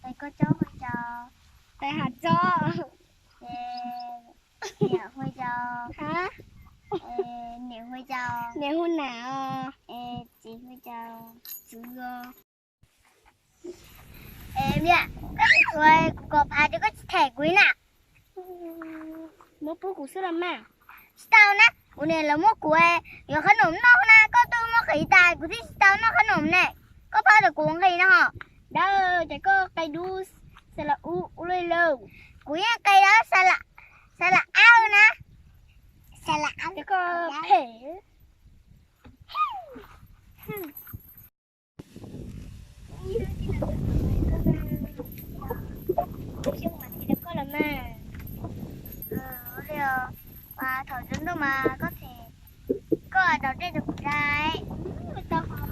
Tais koj tsob hu cas? Tais Ham tsob. Niam hu cas? Hab? Niam hu cas? Niam hu Nam os. Txiv hu cas? Txwv os. Niam, koj tsis tshuav kuv kaum phav ces koj tsis them kuv li na. Muab pub kuv xwb los mas. Tsis tau na, kuv niam lawv muab kuv yuav qhob noom noj na, koj twb muab qiv tas kuv thiaj tsis tau noj qhob noom ne. Koj paub tias kuv nqis no ho. Dawb, ces koj qe dub, xa la u, u lej lawm. Kuv yeej qe dawb, xa la, xa la ab na. Xa la ab. Ces koj phem. Koj los mas. Ua li os, mas thaum tsaus ntuj mas koj them, koj daus dej rau kuv da. Tau qhov.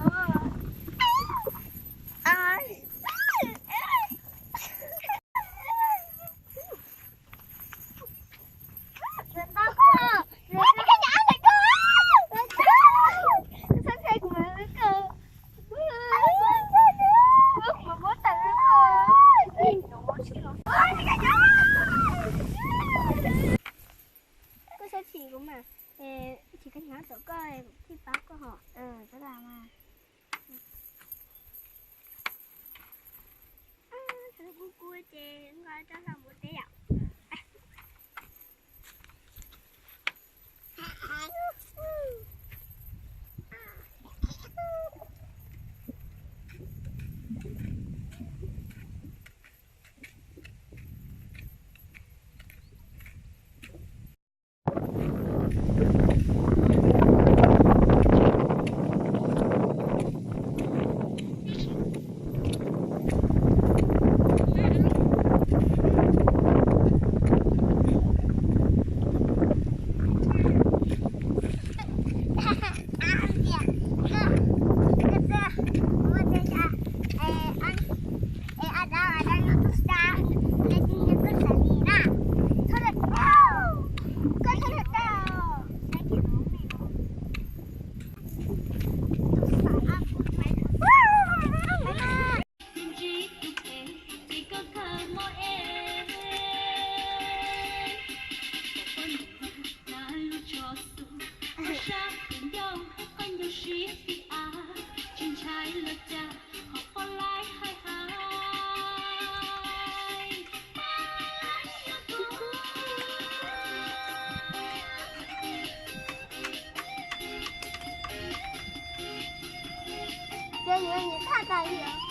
Koj xav chim kuv mas, chim koj hnyav tom koj thiaj pab koj hos. Kub kub ces nqa rau hlau mus teb yom. Ces yuav nyiam thaj tas li os.